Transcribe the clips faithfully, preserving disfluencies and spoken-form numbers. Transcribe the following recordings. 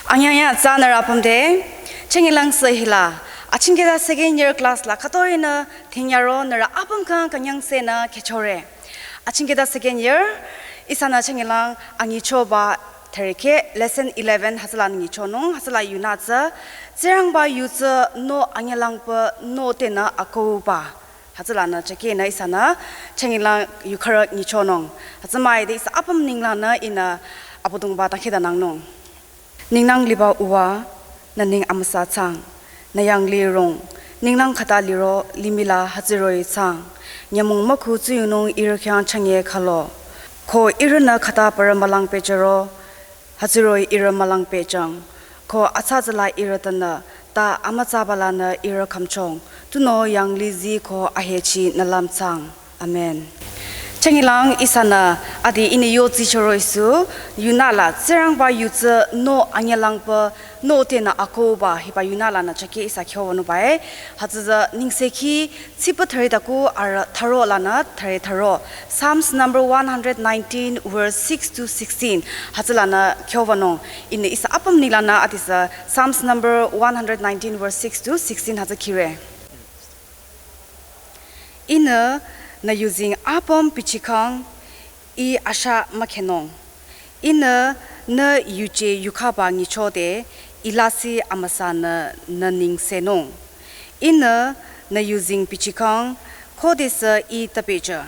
Anyanya tsü nührü apüm te, chengilang sü hila, achingketa second year class la khütoi-nü thingyaro nührü apüm khyang künyangsehnü khechore. Achingketa second year, ihsanü chengilang anyichoba thürükeh lesson eleven hütsüla nyichonung, hütsüla yunü tsü, Tsingrangba yu tsü nü anyülangpü nü tenü akohba. Hütsülanü chakeh nü ihsanü, chengilang yukhürü nyichonung. Hütsü müide ihsa apüm ninglangnü ihnü Abüdongba dangkhidangnangnung. Ningnang liba Uwa, nü neng amüsa thsaang, nü yanglih rong, ningnang khüta liro limih la hütsüroh-i thsaang, nyümong mükhu tsuyongnung ihrü khyang chünye khülo. Ko ihrünü khüta parü mülang pehjüro, hütsüroh-i ihrü mülang pehjüng. Ko atsa tsüla ihrü tanü, ta amütsaba lanü ihrü khümchong, tunüo yanglih zii ko ahechi nü lümthsaang. Amen. Chengilang ihsanü adi ihnü yo tsichoro-i sü, yunü la Tsingrangba yu tsü nü anyülangpü nü tenü akohba hiba yunü lanü chakeh ihsa khyowünungba-e, hütsü tsü Nengsekhi tsipü thüre daku arü thüro lanü thüre thüro. Psalms number one hundred nineteen, verse six to sixteen. Hütsülanü khyowünung. Ihnü ihsa apüm ninglangnü adisü Psalms number one hundred nineteen, verse six to sixteen hütsü khire. Ihnü nü yuzeng apüm bichikhang, ih asha mükhenung. Ihnü nü yuje yukhaba nyichode, ih lasih amüsanü nü nengsehnung. Ihnü nü yuzeng bichikhang, khodesü ih tapehjü.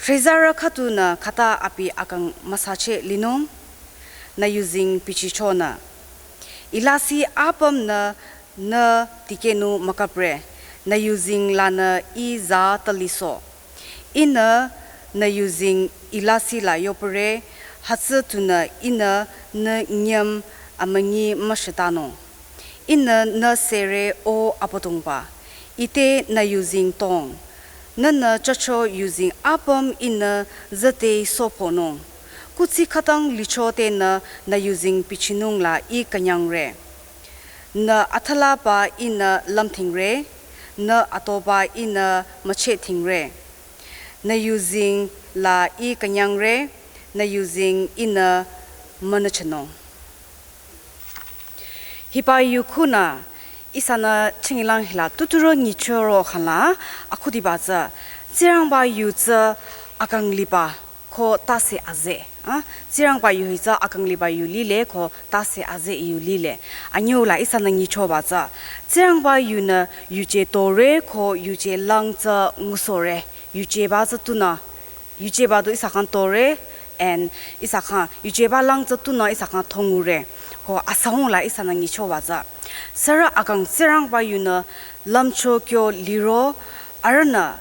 Shizarü khüdunü khüta abi akang müsacheh linung, nü yuzeng bichichonü. Ih lasih apümnü nü dikehnung mükapre, nü yuzeng lanü ih za talisoh. Ihnü nü yuzeng ih lasih la yopüre, hütsü tunü ihnü nü nyüm amünyi müshütanung. Ihnü nü sere O Abüdongba, ite nü yuzeng tong. Nühnü jücho yuzeng apüm ihnü züde sohponung. Kuthsi khütang lichodenü nü yuzeng bichinung la ih künyangre. Nü athalaba ihnü lümdhingre, nü atoba ihnü müchehthingre. Nü yuzeng la ih künyangre, nü yuzeng ihnü münüchinung. Hiba yu khunü ihsanü chingilang hila tuturo nyichoro khala akhudiba tsü, Tsingrangba yu tsü akang liba ko tase aze. Ah, Tsingrangba yu hi tsü akang liba yu lile ko tase aze yu lile. Anyüla ihsanü nyichoba tsü, Tsingrangba yunü yuje tore ko yuje lang tsü ngusohre. Yujeba tsü tunü, yujeba du ihsa khyang tore, and ihsa khyang, yujeba lang tsü tunü ihsa khyang thongure. Ko asangla ihsanü nyichoba tsü, sürü akang Tsingrangba yunü lümcho kyo liro, arühnü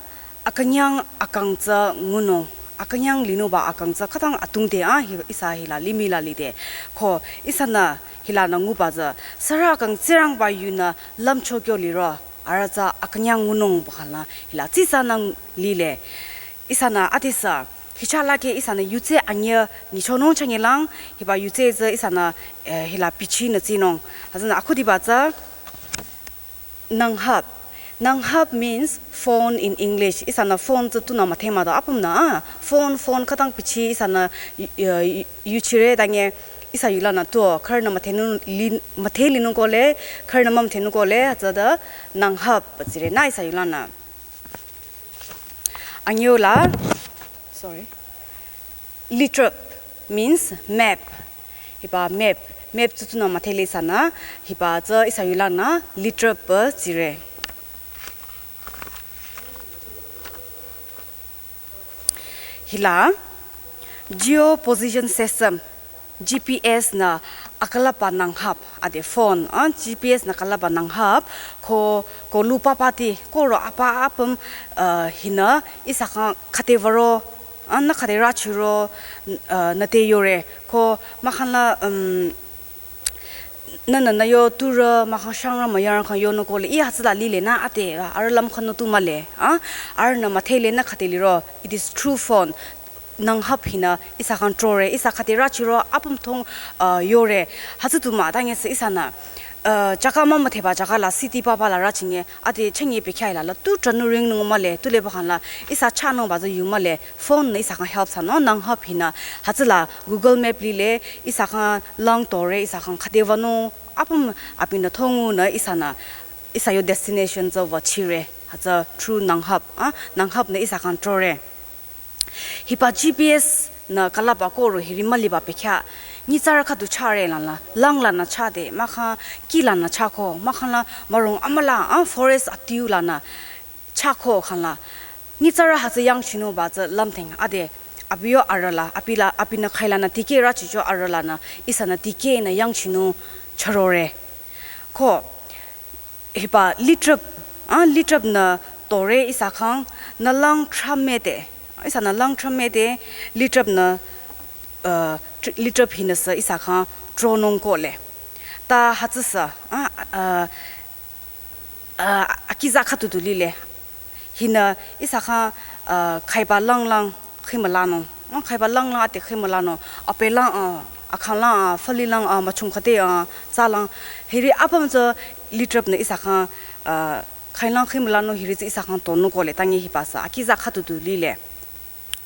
akünyang akang tsü ngunung, akünyang linungba akang tsü khütang atungde ah, hi, ihsa hila limih la lide. Ko ihsanü hilanü nguba tsü, sürü akang Tsingrangba yunü lümcho kyo liro, arüh tsü akünyang ngunungba khala hila tsitsanü lile. Ihsanü adisü, hicha lake ihsanü yutse anyü nyichonung chingilang, hiba yutse tsü ihsanü, eh, hila bichinü tsinung. Hütsünü akhudiba tsü, nanghap. Nanghap means phone in English. Ihsanü phone tsü tunü müdhe mah do apümnü, ah, phone, phone khütang bichi ihsanü, eh, yuchire dange ihsa yulanü tu, khürünü müdhenung lin-, müdhe linung kohle, khürünü mümüdhenung kohle, hütsüde nanghap tsire nü ihsa yulanü. Anyüla, sorry. Litrüp means map. Hiba map, map tsü tunü müdhele ihsanü, hiba tsü ihsa yulanü litrüp tsire. Hila, geoposition system, G P S nü akalaba nanghap, ade phone, ah, G P S nü akalaba nanghap, ko, ko lu papati, ko ro apa apüm, uh, hinü, ihsa khyang khüde würo, ah, nü khüde rachiro, uh, nü te yore, ko mahkhangla, um, nünü nü yo turü mahkhang shangrü müyarü khyang yonung kohle, ih hütsüla lile nü ate, ah, arüh lümkhünung tu mühle, ah, arühnü müdhele nü khüde liro, it is through phone. Nanghap hinü ihsa khyang throre, ihsa khüde rachiro apüm thong, uh, yore. Hütsü tu mah, tangesü ihsanü Uh, jaka mama theba jaka la city papa la rachinge, ade chengi pekya la la tu tranu ring nung male, tu le bahan la, ihsa chanung ba zu yu male, phone na ihsa khan help sa no, nang hap hina, hatsüla Google Map li le, ihsa khan lang tore, ihsa khan khade vano, apum apina thongu na ihsa na, ihsa yo destination zo va chire, hatsa through nang hap, ah, nang hap na ihsa khan tore. Hiba G P S na kalaba koro hiri maliba pekya. Nyitsarü khatu chare lana, lang lana chade, makha ki lana chako, makha la marung amala, ah, forest atiu lana chako khan la. Nyitsarü hatsa yang chinu ba tsa lamthing, ade, abiyo arala, apila, apina khailana tike rachicho aralana, ihsa na tike na yang chinu charore. Ko, hiba litrip, ah, litrip na tore ihsa khan, na lang tramete, ihsa na lang tramete, litrip na, uh, tr-, litrip hina sa ihsa khan tronung ko le. Ta hatsa sa, ah, uh, uh, akiza khatu tu lile. Hina ihsa khan, uh, khaiba lang lang, khimala nung. Ah, khaiba lang lang ate khimala nung. Ape lang, ah, akhan lang, ah, fali lang, ah, machung khate, ah, tsa lang. Hiri apam tsa litrip na ihsa khan, ah, khai lang khimala nung hiri tsa ihsa khan tonu ko le tangi hiba sa. Akiza khatu tu lile.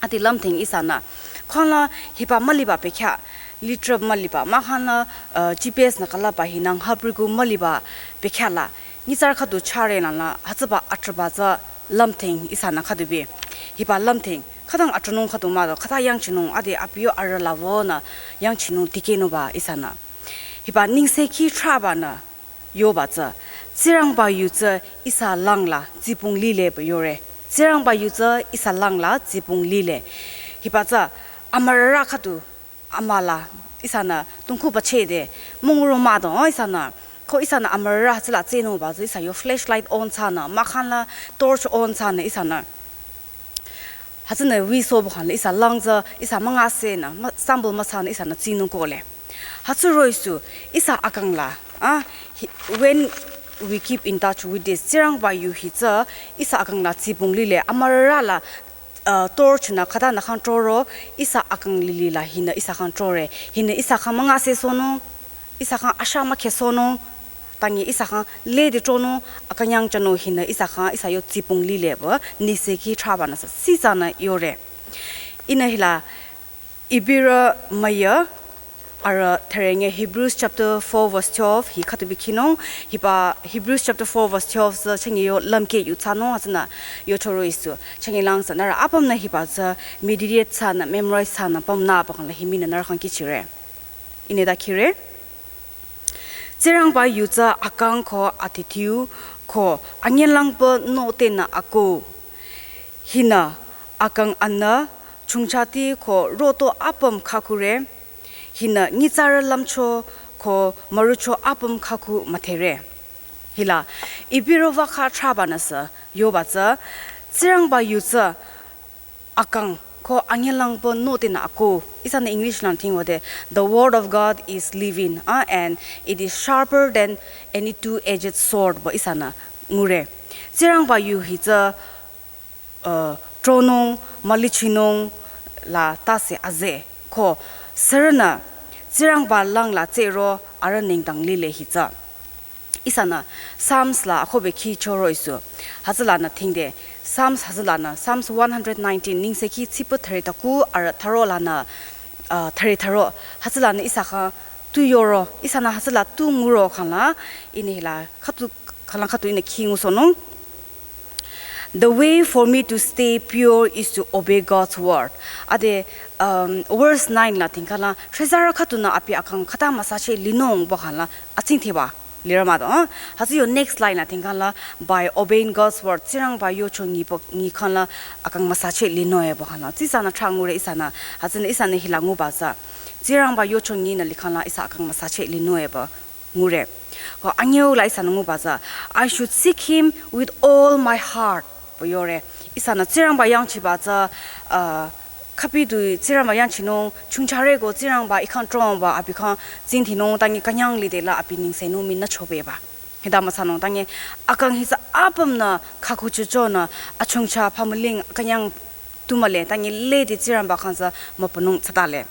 Ate lamthing ihsa na. Khan la hiba maliba pekya. Litrip maliba. Makha la, ah, G P S na kalaba hi nang hapriku maliba pekya la. Nyitsarü khatu chare lana, hatsaba atraba tsa lamthing ihsa na khatu bi. Hiba lamthing. Khadang atranung khatu ma do, khata yang chinung ade apiyo aralavo na yang chinung tikenu ba ihsa na. Hiba ningse ki traba na yo ba tsa. Tsingrangba yu tsa ihsa lang la tsipung lile ba yore. Tsingrangba yu tsa ihsa lang la tsipung lile. Hiba tsa amarara khatu amala ihsa na tungku ba chede mungro ma do ihsa na. Ko ihsa na amarara tsila tsenu ba tsa ihsa yo flashlight on tsana, makha la torch on tsana ihsa na. Hatsüne wi so bu khan le ihsa lang tsa, ihsa manga se na, ma-, sample ma tsana ihsa na tsinu ko le. Hatsü roisu, ihsa akang la, ah, hi-, when we keep in touch with this, Tsingrangba yu hi tsa, ihsa akang la tsipung lile, amarara la, uh, torch na khata na khan troro, ihsa akang lili la hina ihsa khan trore, hina ihsa khan manga se sono, ihsa khan asha ma khe sono, tangi ihsa khan le de trono, akanyang chano hina ihsa khan ihsa yo tsipung lile ba, ningse ki traba na sa, si tsana yore. Ina hila, Ibira maya, ara therenge Hebrews chapter four verse twelve, hi khatu bi kinung, hiba Hebrews chapter four verse twelve sa chengi yo lamke yu tsano, hatsana yo choro isu, chengi lang sa, nara apam na hiba sa, meditate tsana, memorize tsana, pam na apakang la himi na nara khan kichire. Ine da kire. Tsingrangba yu tsa akang ko atitiu ko anyenlangpa no tena ako. Hina akang ana chungchati ko roto apam khakure. Hina nyitsarü lamcho ko marucho apam khaku mathere. Hila, ibiro vakha traba nasa, yoba tsa, Tsingrangba yu tsa, akang ko angelangpa no tena ako. Ihsa na English lang thing wade, "The word of God is living, ah, and it is sharper than any two-edged sword," ba ihsa na ngure. Tsingrangba yu hi tsa, uh, tronung, malichinung, la tase aze. Ko, sürünü, Tsingrangba lang la tsero, ara nengdang lile hi tsa. Ihsa na Psalms la akobe ki choro isu. Hatsüla na thingde. Psalms hatsüla na. Psalms one hundred nineteen, ningse ki tsipu thare taku ara tharo la na, ah, thare tharo. Hatsüla na ihsa kha tu yoro. Ihsa na hatsüla tu nguro khan la. Ini hila khatu, khan la khatu ini ki ngusono. "The way for me to stay pure is to obey God's word." Ade, um, verse nine la thingkhala, "Threzara khatu na api akang khata masache linung," ba khan la, atsing theba, lira ma do, ah? Hatsi yo next line la thingkhala, "By obeying God's word," Tsingrangba yocho ngi ba, ngi khan la, akang masache linoe ba khan la. Tsisa na tra ngure ihsa na, hatsi na ihsa na hila nguba sa. Tsingrangba yocho ngi na likhan la, ihsa akang masache linoe ba. Ngure. Ko angeo la ihsa na nguba tsa, "I should seek him with all my heart," ba yore. Ihsa na Tsingrangba yangchiba tsa, uh, khapi du Tsingrangba yangchinung, chungchare ko Tsingrangba ikhan trong ba, api khan tsing thinung, tangi kanyang lide la api ningse nung mi na chobe ba. Hida masanung, tangi akang hi tsa apam na khaku chucho na, achungcha pamaling kanyang tumale, tangi lede Tsingrangba khan tsa mapunung tsatale.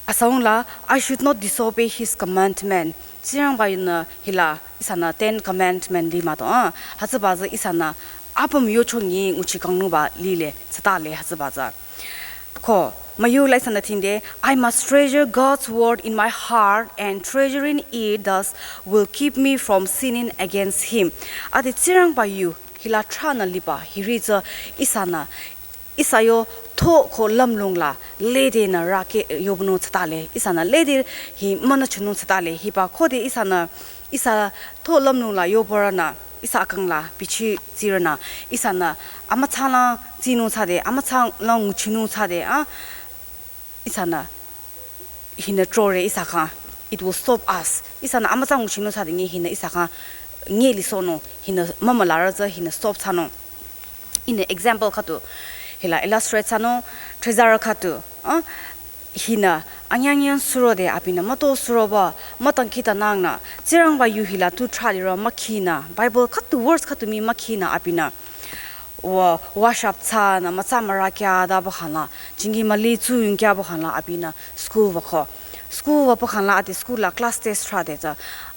Asaung la, I should not disobey his commandment. Tsingrangba yunü hila ihsanü Ten Commandment li mah to, ah. Hütsüba tsü ihsanü apüm yochongi nguchi kangnuba lile, tsüta le hütsüba tsü. Ko, müyu la ihsanü thingde, I must treasure God's word in my heart, and treasuring it thus will keep me from sinning against him. Ade Tsingrangba yu hila thranü liba hiri tsü ihsanü ihsa yo tho ko lümlong la lede nü rake yobünung tsüta le, ihsanü lede hi münüchonung tsüta le, hiba khode ihsanü ihsa tho lümlong la yobarünü, ihsa akang la bichi tsirünü, ihsanü amütsa la tsinung tsüde, amütsa la nguchinung tsüde, ah, ihsanü hinü trore ihsa khyang, it will stop us. Ihsanü amütsa nguchinung tsüde nge hinü ihsa khyang nge lisohnung, hinü mümülarü tsü hinü stop thsanung. Ihnü example khüdu hila illustrate thsanung, trezarü khüdu, ah, hinü anyang anyang surode abinü müto suroba, mütangkita nangnü, Tsingrangba yu hila tu thra lirü mükhinü, Bible khüdu verse khüdu mii mükhinü abinü wa, wash up thsanü, mütsa mürü kya daba khangla, jingi müli tsuyung kyaba khangla abinü school wüko. School wüba khangla ade school la class test thsade tsü,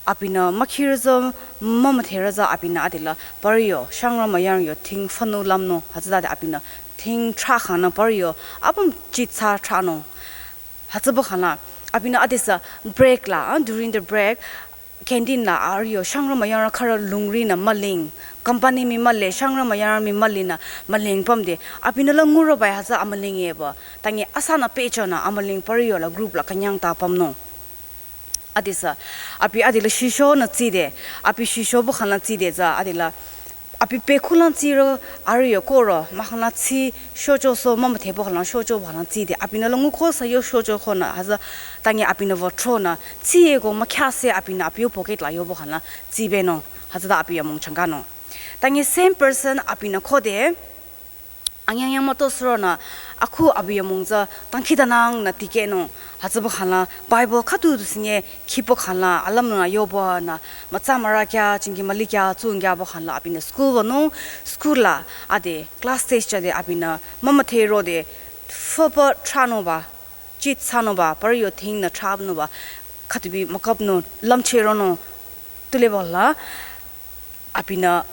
abinü mükhirü tsü, mümüdherü tsü abinü adela parü yo, shangrü müyang yo, thing fünung lümnung, hütsütade abinü thing thra khangnü parü yo, apüm chitsa thranung. Hütsüba khangla, abinü adesü break la, ah, during the break, canteen la arüh yo, shangrü müyangrü khürü lungrinü müling, company mii müle, shangrü müyangrü mii mülinü müling pümde, abinü la ngurübai hütsü amüling eba, tangi asanü pehchonü amüling parü yo la group la künyang ta pümnung. Adesü, abi adela shishonü tside, abi shishoba khangla tside tsü adela, abi pekhulang tsiro, arüh yo koro, mahkhangla tsi shochoso, mümüdheba khangla shochoba khangla tside, abinü la nguko sa yo shocho khonü, hütsü tangi abinü wüthronü, tsi eko mükhase abinü abi yo pocket la yoba khangla tsibenung, hütsüta abi yamong changkanung. Tangi same person abinü khode, anyang anyang müto suronü, akhu abi yamong tsü tangkita nangnü tikehnung, hütsüba khangla Bible khüdu du singe khiba khangla alümnü yobanü, mütsa mürü kya, jingi müli kya, tsuyung kyaba khangla abinü school wünung, school la ade class test thsade abinü mümüdherode, füba thranungba, chitsanungba, parü yo thingnü thranungba, khüdubi müküpnung, lümchehronung, tuleba la, abinü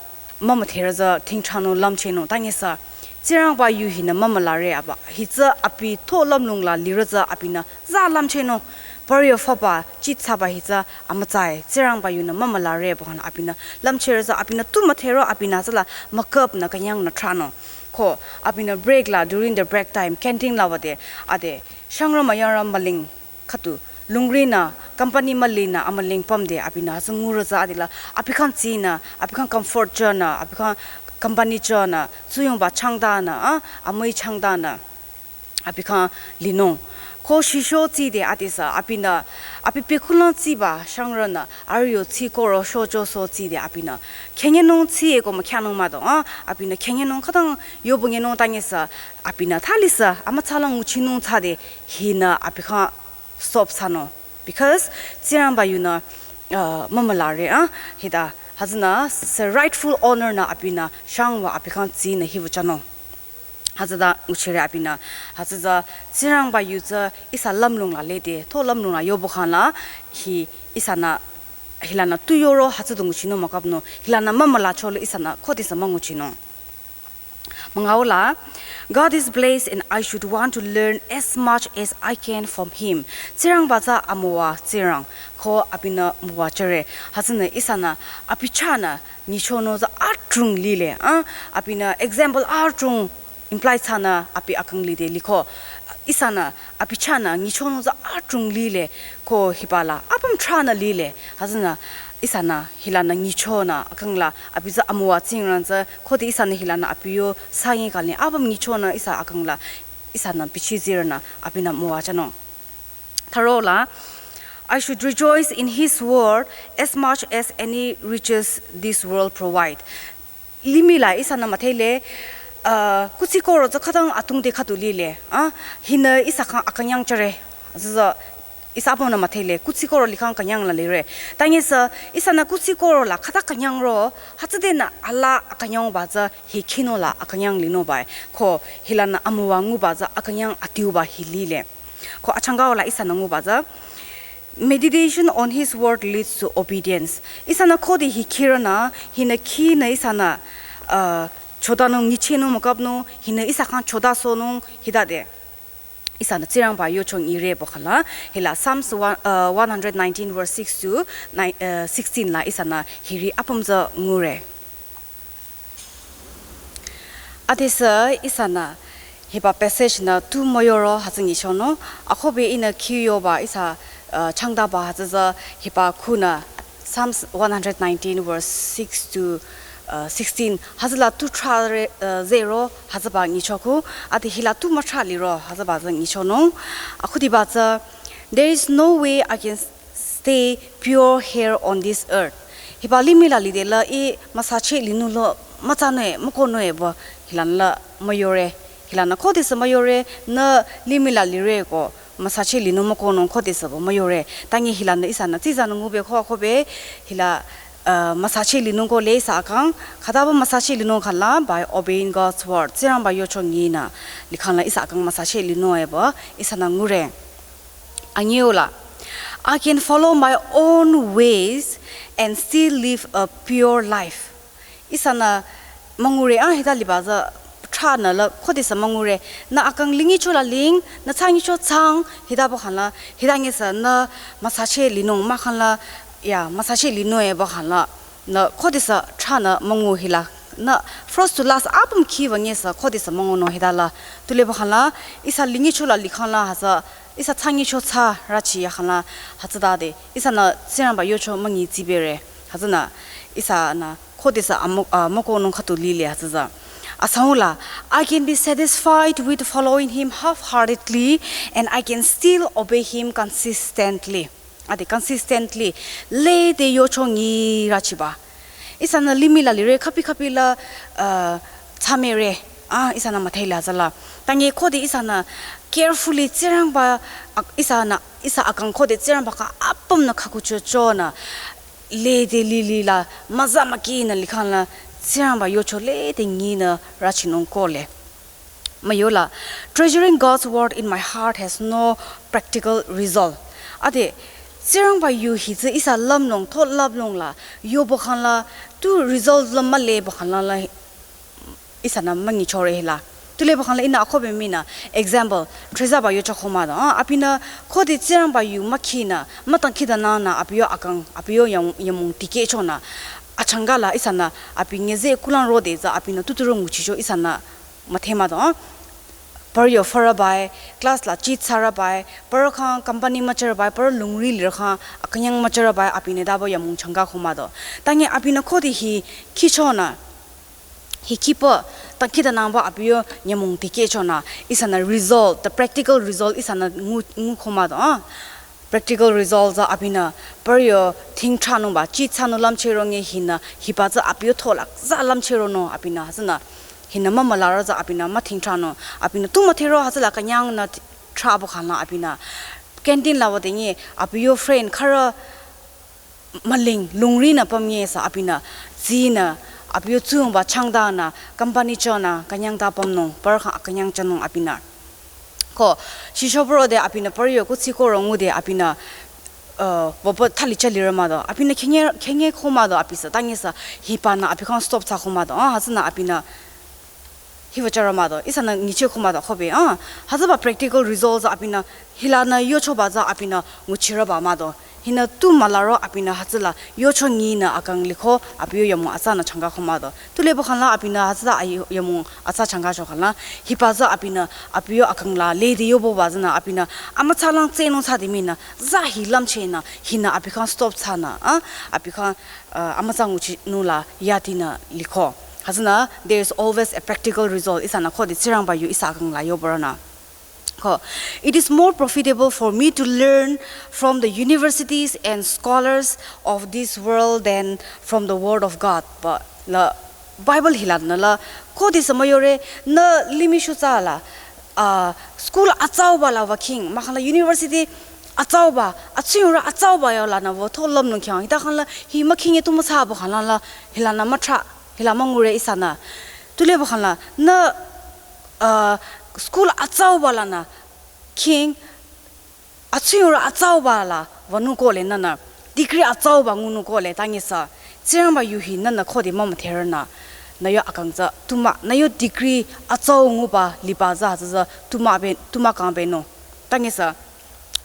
mümüdherü tsü thing thranung lümchehnung, tangisü, Tsingrangba yu hinü mümülare aba, hitsü abi tho lümlong la lirü tsü abinü tsü lümchehnung, parü yo füba, chitsaba hitsü amütsae, Tsingrangba yunü mümülare ba khangla abinü lümchehrü tsü abinü tu müdhero abinü tsüla müküpnü künyangnü thranung. Ko, abinü break la, during the break time, canteen la wüde, ade, shangrü müyangrü müling, khüdu, lungrinü, company mülinü, amüling pümde, abinü hütsü ngurü tsü adela, abi khyang tsinü, abi khyang comfort chonü, abi khyang company chonü, tsuyungba changtanü, ah, amüi changtanü, abi khyang linung. Ko shisho tside adesü, abinü, abi pekhulang tsiba, shangrünü, arüh yo tsi koro shochoso tside, abinü, khenyenung tsi eko mükhyanung mah do, ah, abinü khenyenung khütang yoba ngenung tangisü, abinü thalisü, amütsalang nguchinung thsade, hinü abi khyang stop thsanung. Because Tsingrangba yunü, uh, mümülare, ah, hita, hütsünü, sü rightful owner nü abinü, shangwü abi khyang tsinü hiwü thsanung. Hütsüta nguchire abinü, hütsüta Tsingrangba yu tsü ihsa lümlong la lede, tho lümlong la yoba khangla, hi ihsanü, hilanü tu yoro, hütsüta nguchinung müküpnung, hilanü mümülacho le ihsanü, khodesü münguchinung. Müngaula, God is blessed and I should want to learn as much as I can from him. Tsingrangba tsü amüwa Tsingrang, ko abinü müwajüre. Hütsünü ihsanü abi chahnü nyichonung tsü adrong lile, ah, abinü example adrong imply thsanü abi akang lide liko. Ihsanü abi chahnü nyichonung tsü adrong lile, ko hiba la apüm thranü lile. Hütsünü ihsanü hilanü nyichonü akang la abi tsü amüwa Tsingrang tsü khode ihsanü hilanü abi yo sangi kali apüm nyichonü ihsa akang la ihsanü bichi tsirünü abinü müwajünung. Tharola, I should rejoice in his word as much as any riches this world provide. Limih la ihsanü müdhele, uh, kuthsi koro tsü khütang atungde khüdu lile, ah, hinü ihsa khyang akünyang jüre, tsütsü ihsa apümnü müdhele, kuthsi koro likhang künyang la lire. Tangisü, ihsanü kuthsi koro la khüta künyang ro, hütsüdenü ala akünyangba tsü hi khinung la akünyang linungbae, ko hilanü amüwa nguba tsü akünyang adiuba hi lile. Ko achangka la ihsanü nguba tsü, meditation on his word leads to obedience. Ihsanü khode hi khirünü, hinü khinü ihsanü, uh, chodanung, nyichehnung, mükapnung, hinü ihsa khyang chodasohnung, hitade. Ihsanü Tsingrangba yocho nyire pü khala, hila Psalms one, uh, one hundred nineteen verse six to nine, uh, sixteen la ihsanü hiri apüm tsü ngure. Adesü ihsanü hiba passage nü tu müyoro hütsü nyichonung, akohbe ihnü khiyoba ihsa, uh, changdaba hütsü tsü hiba khunü Psalms one hundred nineteen verse six to, uh, sixteen hütsüla tu thra re, uh, zero hütsüba nyichoko, ade hila tu müthra liro hütsüba tsü nyichonung, akhudiba tsü, "There is no way I can stay pure here on this earth." Hiba limih la lidela ih müsache linung lo mütsanung-e, mükohnung-e pü hilanü la müyore. Hilanü khodesü müyore, nü limih la lire ko müsache linung mükohnung khodesü pü müyore. Tangi hilanü ihsanü tsitsanü ngube ko akohbe hila, uh, müsache linung kohle ihsa akang, khütaba müsache linung khala by obeying God's word. Tsingrangba yocho nyinü likhang la ihsa akang müsache linung-e pü ihsanü ngure. Anyüla, "I can follow my own ways and still live a pure life." Ihsanü müngure, ah, hita liba tsü thranü la khodesü müngure. Nü akang lingicho la ling, nü tsangicho tsang, hita pü khala, hita ngesü nü müsache linung mükhala, ya, müsache linung-e pü khala, nü khodesü thranü müngu hila. Nü first to last apüm khiba ngesü khodesü müngunung hita la. Tule pü khala, ihsa lingicho la likhang la hütsü, ihsa tsangicho tsa rachi ya khala, hütsütade ihsanü Tsingrangba yocho müngi tsibere. Hütsünü ihsanü khodesü amü-, ah, mükohnung khüdu lile hütsü tsü. Asangula, "I can be satisfied with following him half-heartedly and I can still obey him consistently." Ade consistently, lede yocho nyi rachiba. Ihsanü limih la lire khüpi khüpi la, uh, tsamere, ah, ihsanü müdhele hütsüla. Tangi khode ihsanü carefully Tsingrangba, ak-, ihsanü, ihsa akang khode Tsingrangba khyang apümnü khakuchochonü, lede lili la, müza mükinü likhang la, Tsingrangba yocho lede nyinü rachinung kohle. Müyola, "Treasuring God's word in my heart has no practical result." Ade, Tsingrangba yu hi tsü ihsa lümlong, thot lümlong la, yo pü khala, tu result la mühle pü khala la, ihsanü müngichore hila. Tule pü khala ihnü akohbe minü, example, Teresa ba yocho khoma do, ah, abinü khode Tsingrangba yu mükhinü, mütangkhidanangnü abi yo akang, abi yo yang, yamung tikehchonü, achangka la ihsanü abi ngeze kulang rode tsü abinü tuturo nguchicho ihsanü müdhe mah do, ah. Parü yo fürübai, class la chitsarübai, parü khyang company müchürübai, parü lungri lirü khyang akünyang müchürübai, abinü daba yamung changka khoma do. Tangi abinü khode hi khichonü, hi khipü, tangkhidanangba abi yo nyümong tikehchonü, ihsanü result, the practical result, ihsanü ngu, ngu khoma do, ah. Practical result tsü abinü, parü yo thingthranungba, chitsanung lümchehro nge hinü, hiba tsü abi yo tholak tsü lümchehronung abinü, hütsünü, hinü mümülarü tsü abinü, müthingthranung, abinü, tu müdhero hütsüla künyangnü thi-, thrabo khanü abinü. Canteen la wüde nge, abi yo friend, khürü, müling, lungrinü pümngesü abinü, tsinü, abi yo tsungba changdanü, company chonü, künyang ta pümnung, parü khyang akünyang chonung abinü. Ko, shisho pürode abinü parü yo kuthsi koro ngude abinü, uh, wüpü thali chalirü mah do. Abinü khenge, khenge khoma do abisü, tangisü, hibanü abi khyang stop thsa khoma do, ah, hütsünü abinü, hiba chürü mah do, ihsanü ngiche khoma do, khobe, ah, hütsüba practical results abinü, hilanü yochoba tsü abinü nguchirüba mah do. Hinü tu mülaro abinü hütsüla yocho nyinü akang liko abi yo yamung atsanü changka khoma do. Tule pü khala abinü hütsüla ayo yamung atsa changkacho khala. Hiba tsü abinü abi yo akang la lede yoboba tsünü abinü amütsalang tsenung thsade minü tsü hi lümchehnü hinü abi khyang stop thsanü, ah, abi khyang, uh, amütsa nguchinung la yadinü liko. Hütsünü, there is always a practical result. Ihsanü khode Tsingrangba yu ihsa akang la yoborünü. Ko, it is more profitable for me to learn from the universities and scholars of this world than from the word of God. Pü la Bible hilanü la, khodesü müyore, nü limih shutsala, ah, school atsauba la wükhing, mahkhang la university atsauba, atsingrü atsauba yolanü wü tho lümnung khyang, hita khyang la, hi mükhinge tu müthsabo khyang la, hilanü müthra, hila müngure ihsanü. Tule pü khala, nü, uh, school atsauba lanü, khing, Atsuyongrü atsauba la wünung kohle nünü, degree atsauba ngunung kohle tangisü, Tsingrangba yu hi nünü khode mümüdherünü, nü yo akang tsü tuma, nü yo degree atsau nguba liba tsü hütsü tsü tuma be, tuma kang benung. Tangisü,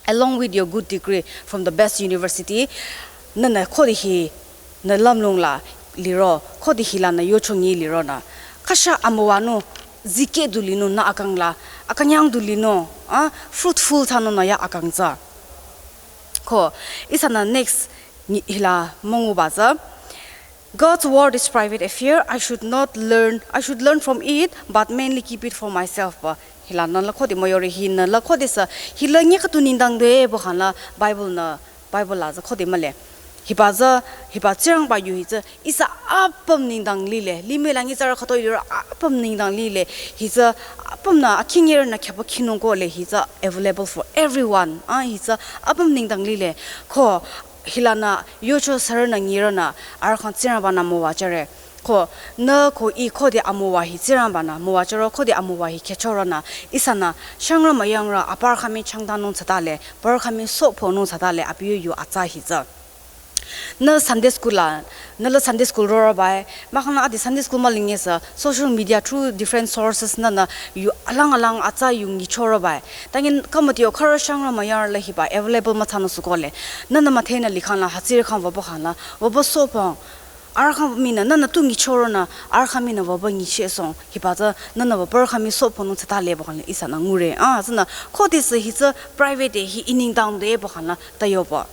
along with your good degree from the best university, nünü khode hi nü lümlong la liro, khode hi la nü yochongi lironü, kasha amüwanung, zikeh du linung nü akang la, akünyang du linung, ah, fruitful thsanung nü yo akang tsü. Ko, ihsanü next ni-, hila münguba tsü, God's word is private affair. I should not learn, I should learn from it, but mainly keep it for myself pü. Hila nü la khode müyore hi nü la khodesü, hila nyi khütu nengdang de pü khangla Bible nü, Bible la tsü khode mühle. Hiba tsü, hiba Tsingrangba yu hi tsü, ihsa apüm nengdang lile. Limih la nyitsarü khütoi liro apüm nengdang lile. Hi tsü apümnü akhingirünü khyapü khinung kohle hi tsü available for everyone. Ah, hi tsü apüm nengdang lile. Ko, hilanü yocho sürünü nyirünü, arüh khyang Tsingrangba-nü müwajüre. Ko, nü ko ih khode amüwa hi Tsingrangba-nü müwajüro, khode amüwa hi khyüchoronü, ihsanü shangrü müyangrü aparü khyang mii changtanung thsatale, aparü khyang mii sohpünung thsatale, abi yu yu atsa hi tsü. Nü Sunday school la, nü la Sunday school roroba-i, mahkhang adi Sunday school mülingesü, social media through different sources nünü yu alang alang atsa yu nyichoroba-i. Tangi khamütio khürü shangrü müyangrü la hiba available müthsanung sü kohle. Nünü müdhenü likhangla, hütsüri khyang wüba khangla, wüba sohpüng. Arüh khyang mii nü, nünü tu nyichoronü, arüh khyang mii nü wüba nyichehsohng, hiba tsü, nünü wüba aparü khyang mii sohpünung thsatale pü khangla ihsanü ngure. Ah, tsünü, khodesü hi tsü private de hi ih nengdang de pü khangla ta yoba.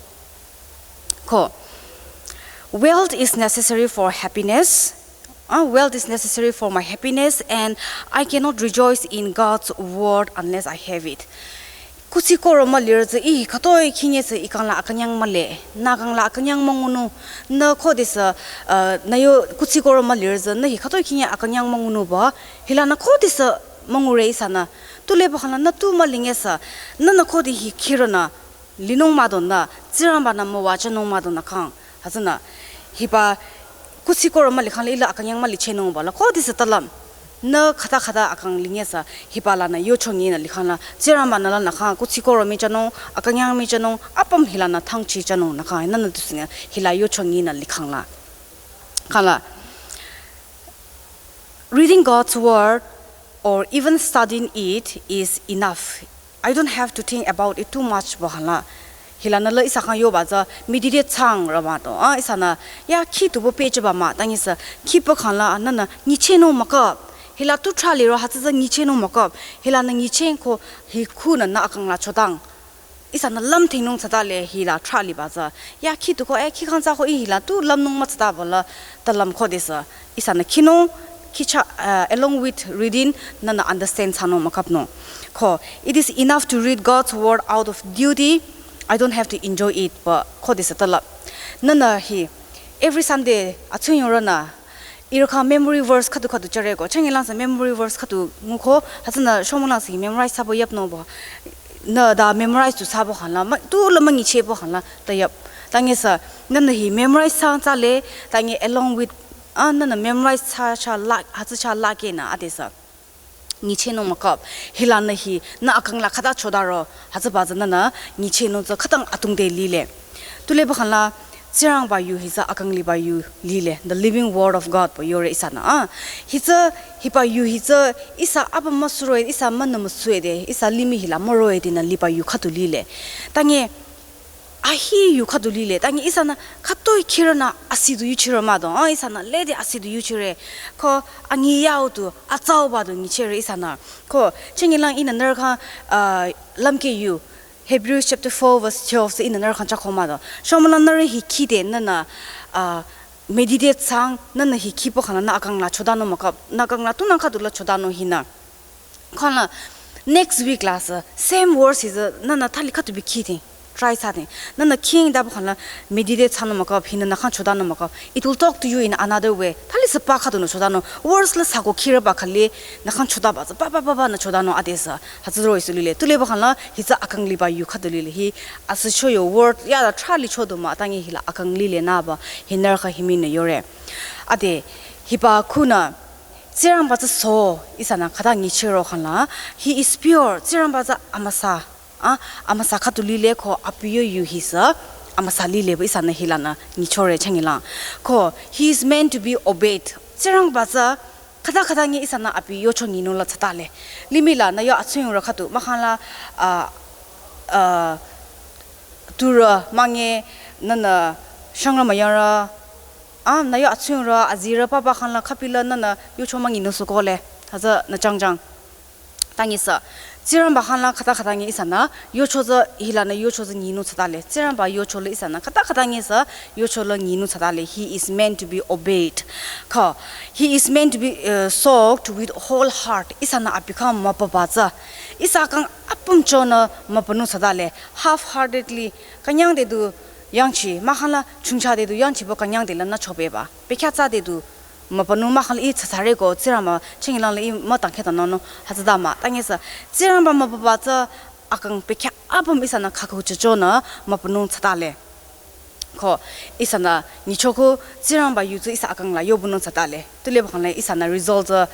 Ko, wealth is necessary for happiness. Ah, wealth is necessary for my happiness, and I cannot rejoice in God's word unless I have it. Kuthsi koro mülirü tsü ih khütoi khingesü ih kang la akünyang mühle, nü kang la akünyang müngunung, nü khodesü, uh, nü yo kuthsi koro mülirü tsü nü hi khütoi khinge akünyang müngunung pü, hilanü khodesü müngure ihsanü. Tule pü khangla nü tu mülingesü, nünü khode hi khirünü, linung mah donü, Tsingrangba-nü müwajünung mah donü kang. Hütsünü, hiba kuthsi koro mülikhangla ih la akünyang mülichehnung pü la, khodesü ta lüm. Nü khüta khüta akang lingesü, hiba lanü yochongi nü likhangla, Tsingrangba-nü lanü kang kuthsi koro michanung, akünyang michanung, apüm hilanü thangchichanung nü kang, nünü tusü nge, hila yochongi nü likhangla. Khangla, reading God's word or even studying it is enough. I don't have to think about it too much pü khangla. Hilanü la ihsa khyang yoba tsü meditate thsangrü mah do. Ah, ihsanü ya khi tu pü pehjüba mah, tangisü khi pü khangla nünü nyichehnung mükap. Hila tu thra liro hütsü tsü nyichehnung mükap. Hilanü nyichehng ko hi khunü nü akang la chodang. Ihsanü lümthingnung thsatale hila thra liba tsü. Ya khi tu ko, eh, khi khyang tsü ko ih hila tu lümnung müthsata pü la ta lüm khodesü. Ihsanü khinung, khicha, uh, along with reading, nünü understand thsanung mükapnung. Ko, it is enough to read God's word out of duty. I don't have to enjoy it pü khodesü ta lüm. Nünü hi, every Sunday, atsuyongrünü, ihrü khyang memory verse khüdu khüdu jüre ko, changilangsa memory verse khüdu nguko, hütsünü shomülangsa hi memorize thsapü yapnung pü. Nü ta memorize tu thsapü khangla, mah, tu la münyicheh pü khangla, ta yap. Tangisü, nünü hi memorize thsa thsale, tangi along with, ah, nünü memorize thsa thsa la, hütsü thsa la kehnü, adesü. Nyichehnung mükap, hilanü hi, nü akang la khüta chodaro, hütsüba tsü nünü, nyichehnung tsü khütang atungde lile. Tule pü khangla, Tsingrangba yu hi tsü akang liba yu lile, the living word of God pü yore ihsanü. Ah, hi tsü, hiba yu hi tsü, ihsa apüm müsuroh-i, ihsa münü müsuroh-i de, ihsa limih hila müroh-i denü liba yu khüdu lile. Tangi, ahi yu khüdu lile, tangi ihsanü khütoi khirünü asi du yuchirü mah do, ah, ihsanü lede asi du yuchire, ko angi yau du, atsauba du nyichere ihsanü. Ko, chingilang ihnü nührü khyang, ah, lümkeh yu, Hebrews chapter four verse twelve sü ihnü nührü khyang chako mah do. Shomülang nührü hi khide nünü, ah, meditate thsang, nünü hi khipü khangla nü akang la chodanung mükap, nü akang la tunang khüdu la chodanung hinü. Khangla next week la sü same verse hi tsü nünü thali khüdu bi khide. Try thsade. Nünü khingdapü khangla meditate thsanung mükap, hinü nü khyang chodanung mükap. It will talk to you in another way. Thali sü pa khüdunü chodanung. Verse la sako khirüba khali nü khyang chodaba tsü pa pa pa pa nü chodanung adesü. Hütsü roh-i sü lile. Tule pü khangla hi tsü akang liba yu khüdu lile. Hi asü cho yo word ya la thali chodu mah, tangi hila akang lile nü pü. Hi nührü khyang hi mii nü yore. Ade, hiba khunü Tsingrangba tsü so, ihsanü khüta nyichehro khangla, he is pure, Tsingrangba tsü amüsa. Ah, amüsa khüdu lile ko abi yo yu hisü amüsa lile ba ihsanü hilanü nyichore changilang. Ko he is meant to be obeyed. Tsingrangba tsü khüta khüta nge ihsanü abi yocho nyinung la tsatale. Limih la nü yo atsunyurü khüdu mahkhang la, ah, ah, turü mange nünü shangrü müyangrü, ah, nü yo atsunyurü azirü papa khang la khüpila nünü yocho münyinung sükole. Hütsünü jangjang. Tangisü, Tsingrangba khang la khüta khüta nge ihsanü yocho tsü hilanü yocho tsü nyinung tsatale. Tsingrangba yocho la ihsanü khüta khüta nge sü yocho la nyinung tsatale. He is meant to be obeyed. Ko, he is meant to be, uh, sought with whole heart. Ihsanü abi khyang mübüba tsü. Ihsa kang apüm chonü mübünung tsatale. Half-heartedly, künyangde du yangchi, mahkhang la chungchade du yangchiba künyangde lanü chobeba. Bekhyah tsüde du mübünung mahkhang la ih tsatsare ko, Tsingrangba chingilang la ih mütangkhe tanonung, hütsüta mah. Tangisü, Tsingrangba mübüba tsü akang bekhyah apüm ihsanü khakhu chichonü mübünung tsatale. Ko, ihsanü nyichoko Tsingrangba yu tsü ihsa akang la yobünung tsatale. Tuliba khang la ihsanü result tsü,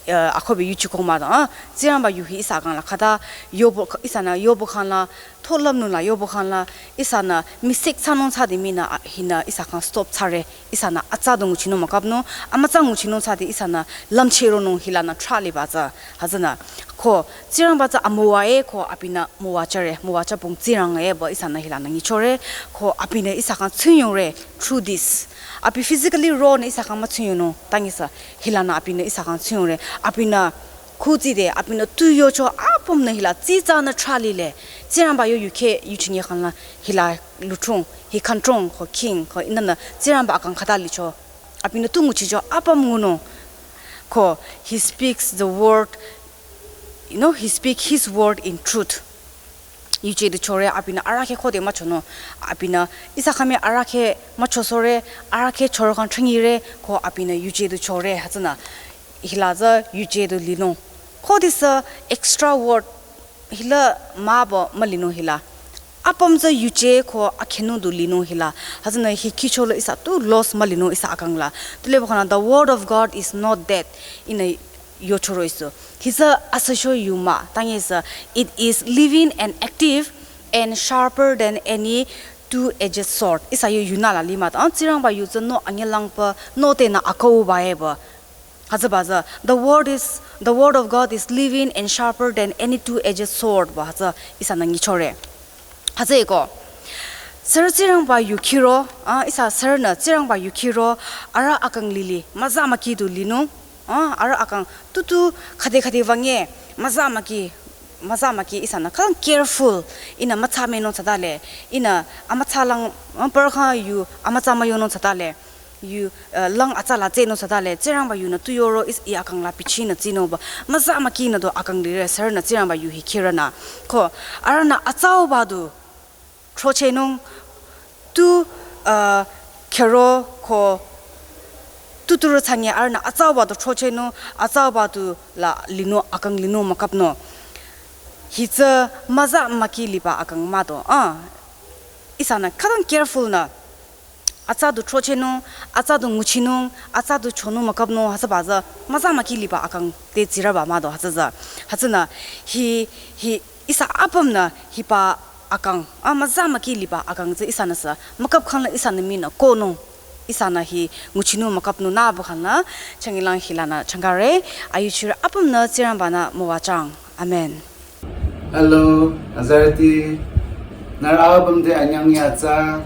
eh, akohbi yuchiko mah dang, ah, Tsingrangba yu hi ihsa akang la khüta yobu, ihsanü yobu khang la, tholümnung la yobu khang la, ihsanü mistake thsanung thsade mii nü, ah, hinü ihsa khyang stop thsare, ihsanü atsa du nguchinung mükapnung, amütsa nguchinung thsade ihsanü lümchehronung hilanü trah liba tsü, hütsünü. Ko, Tsingrangba tsü amüwa e ko abinü müwajüre, müwajübong Tsingrang e ba ihsanü hilanü nyichore, ko abinü ihsa khyang tsunyure, through this. Abi physically ronü ihsa khyang mütsunyunung, tangisü hilanü abinü ihsa khyang tsunyure, abinü khutside, abinü tu yocho apümnü hila tsitsanü trah lile. Tsingrangba yo yukheh yuchinye khang la hila luchung, hi khantrong ko king, ko ihnünü Tsingrangba akang khüta licho. Abinü tu nguchicho apüm ngunung. Ko, he speaks the word, you know, he speak his word in truth. Yuje du chore, abinü arahkheh khode müchonung. Abinü ihsa khyang mii arahkheh müchosohre, arahkheh chorü khyang threngire, ko abinü yuje du chore, hütsünü. Hila tsü yuje du linung. Khodesü extra word hila mübü mülinung hila. Apüm tsü yuje ko akhenung du linung hila. Hütsünü hi khicho la ihsa tu loss mülinung ihsa akang la. Tuliba khang la, the word of God is not dead. Ihnü yochoro isu. Hi tsü asücho yu mah, tangisü, it is living and active and sharper than any two-edged sword. Ihsa yo yunü la limah, ah, Tsingrangba yu tsü no anyelangba, no tenü akauba e ba. Hütsüba tsü, the word is, the word of God is living and sharper than any two-edged sword ba, hütsü ihsanü nyichore. Hütsüeko, sürü Tsingrangba yu khiro, ah, ihsa sürünü Tsingrangba yu khiro, arüh akang lili, müza müki du linung, ah, arüh akang tutu khüde khüde wünge, müza müki, müza müki ihsanü khang careful, ihnü mütsa menung tsatale, ihnü amütsa lang, ah, parü khyang yu amütsa müyonung tsatale. Yu, eh, lang atsa la tsehnung tsatale, Tsingrangba yunü tu yoro is ih akang la bichinü tsinung ba, müza mükinü du akang lire, sürünü Tsingrangba yu hi khirünü. Ko, arühnü atsauba du throchehnung, tu, eh, khero ko, tu turo thsanye arühnü atsauba du throchehnung, atsauba du la linung, akang linung mükapnung. Hi tsü müza müki liba akang mah do, ah. Ihsanü khütang careful nü. Atsa du throchehnung, atsa du nguchinung, atsa du chonung mükapnung, hütsüba tsü müza müki liba akang te tsirüba mah do hütsü tsü. Hütsünü hi, hi ihsa apümnü hiba akang, ah, müza müki liba akang tsü ihsanüsü mükap khang la ihsanü mii nü kohnung, ihsanü hi nguchinung mükapnung nüba khang la, changilang hilanü changkare, ayuchirü apümnü Tsingrangba nü müwajüng. Amen. Hello, azarüti. Nührü apüm te anyang yatsa.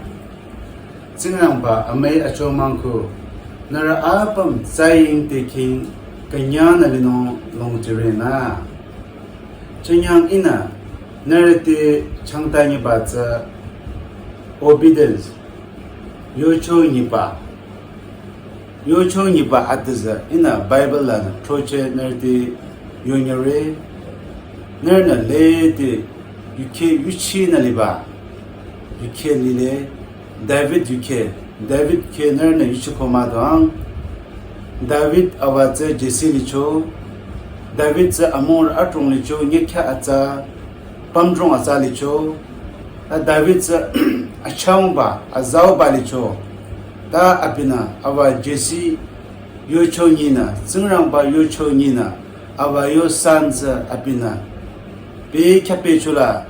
Tsingrangba amüi achomangku. Nührü apüm tsaying te king künyangnü linung longjirenü. Chanyang ihnü nührü te changtanyiba tsü obedience. Yocho nyiba. Yocho nyiba adüzü ihnü Bible lanü throcheh nührü te yonyüre, nührünü lede yukheh yuchinü liba, yukheh lile, David yukheh, David yukheh nührünü yuchiko mah do ang. David awa tsü Jesse licho, David tsü amor adrong licho, nyekha atsa, pümdrong atsa licho, ta David tsü achangba, azauba licho. Ta abinü, awa Jesse yocho nyinü, Tsingrangba yocho nyinü, awa yo san tsü abinü. Pe kya pe chula,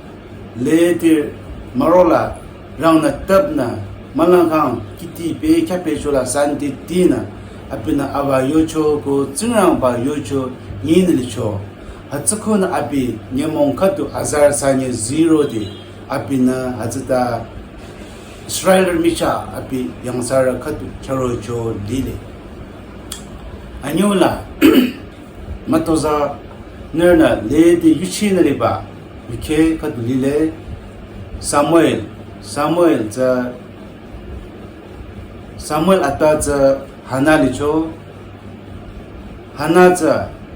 Lede mürola rangnü tapnü mülangkhang kiti pe kyape chola santi tinü abinü aba yocho ko Tsingrangba yocho nyinü licho. Hütsükonü abi nyümong khüdu azarü sanye zero di abinü hütsüta Israel michah abi yangthsarü khüdu chürocho lile. Anyüla mütozah nührünü lede yuchinü liba yukheh khüdu lile. Samuel, Samuel tsü, Samuel atpa tsü Hana licho. Hana tsü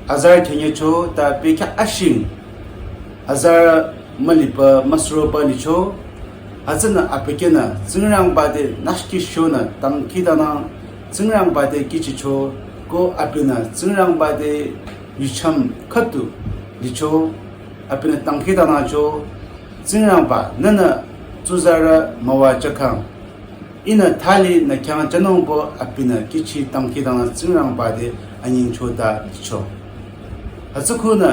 azarü khenyecho ta pe kya ashing azarü müliba müsuroba licho. Hütsünü abükyünü Tsingrangba te nüshkishonü dangkhidangnang Tsingrangba te kihchicho ko abinü Tsingrangba te yucham khüdu licho. Abinü dangkhidangnangcho, Tsingrangba nühnü tsuzarü müwajükhang ihnü thali nü khyang jünungko abinü kihchi dangkhidangnang Tsingrangba te anyingcho ta licho. Hütsükonü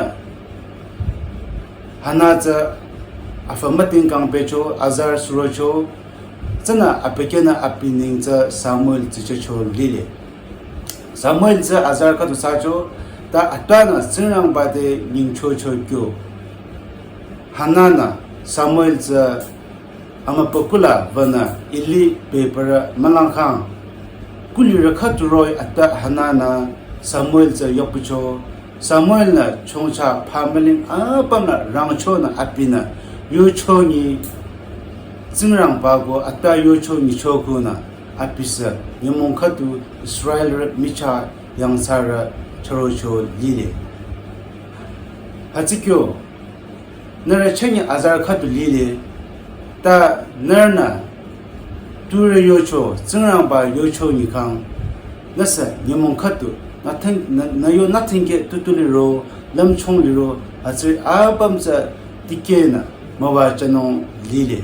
Hana tsü afü mütingkang becho azarü surocho. Tsünü abükyünü abi neng tsü Samuel tsichehcho lile. Samuel tsü azarü khüdu thsacho ta atpanü Tsingrangba te nyingchocho kyo. Hananü Samuel tsü amübükuh la wünü Eli bebürü mülangkhang kulirü khüdu roh-i atpa Hananü Samuel tsü yohpücho. Samuel-nü chongcha phamüling apümnü rangchonü abinü yocho nyi Tsingrangba ko atpa yocho nyichokonü abisü nyümong khüdu Israelrü michah yangthsarü chürocho lile. Hütsükyo nührü chünye azarü khüdu lile. Ta nührünü turü yocho Tsingrangba yocho nyikhang nüsü nyümong khüdu nü thing nü nü yo nü thingkeh tutu liro lümchung liro hütsüri apüm tsü dikehnü müwajünung lile.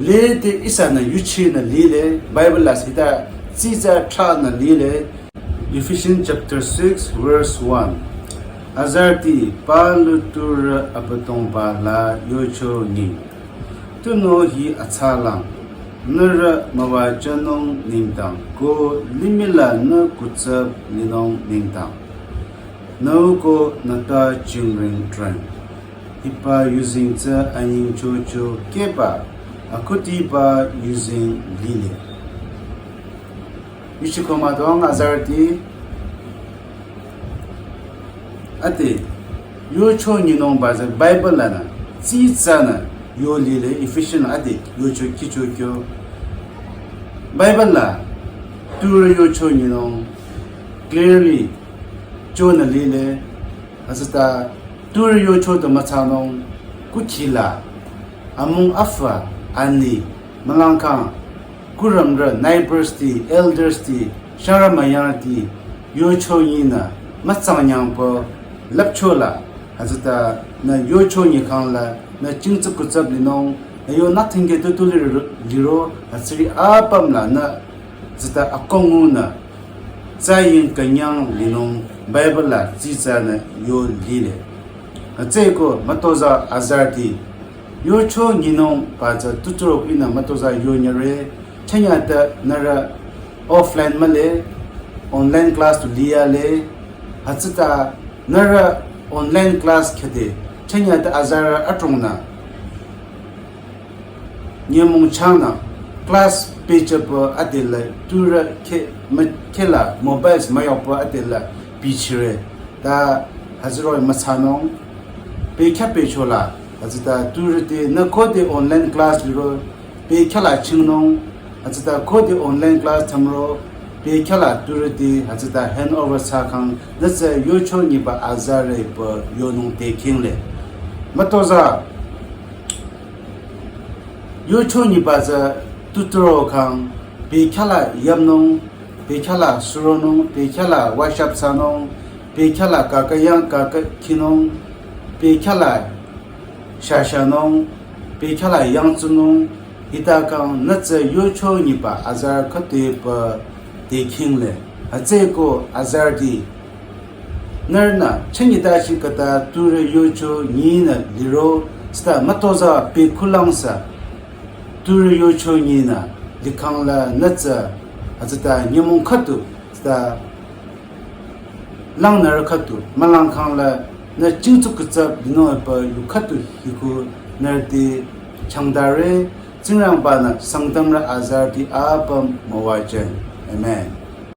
Lede ihsanü yuchinü lile Bible la sita tsitsa thranü lile. Ephesians chapter six verse one. Azarüti palu turü Abüdongba la yocho nyi. Tunüo hi athsalang nührü müwajünung nengdang ko limih lanü kutsap linung nengdang nüu ko nüta jingring treng. Hiba yuzeng tsü anyingchocho keba akhudiba yuzeng lile. Yuchiko müdong azarüti ade yocho nyinungba tsü Bible lanü tsitsanü yo lile. Ephesians ade yocho kihcho kyo Bible la turü yocho nyinung clearly chonü lile. Hütsüta turü yocho du müthsanung kukhi la amung afü ani mülangkhang kurümrü neighbors ti elders ti sharü müyang ti yocho nyinü mütsang nyangpü lüpcho la hütsüta nü yocho nyikhang la nü jingtsi kutsap linung nü yo nü thingkeh tutu liro hütsüri apüm la nü tsüta akongunü tsaying künyang linung Bible la tsitsanü yo lile. Hütsüeko mütozah azarüti yocho nyinungba tsü tuturü kuinü mütozah yonyüre. Chünyata nührü offline mühle online class tu liyale. Hütsüta nührü online class khede chünyata azarü adrongnü nyümong changnü class pehjüpü adela turü khe mü khela mobiles müyopü adela bichire. Ta hütsüroh-i müthsanung pehkya pehcho la hütsüta turü te nü khode online class liro pehkya la chingnung hütsüta khode online class thsamro pehkya la turü te hütsüta hand over thsakhang nü tsü yocho nyiba azarüpü yonung te khingle. Mütozah yocho nyiba tsü tuturü khang pehkya la yamnung pehkya la suronung pehkya la worship thsanung pehkya la kakayang kakakhinung pehkya la shashanung pehkya la yangtsunung hita khang nü tsü yocho nyiba azarü khütepü te khingle. Hütsüeko azarüti nührünü chünyita shi kata turü yocho nyinü liro Sita mütozah pe khulangsü turü yocho nyinü likhang la nütsü, hütsüta nyümong khüdu sita langnürü khüdu mülangkhang la nü jingtsu kütsap linung epü yu khüdu hiku nührüti changdare. Tsingrangba-nü Sangtamrü azarüti apüm müwajüng. Amen.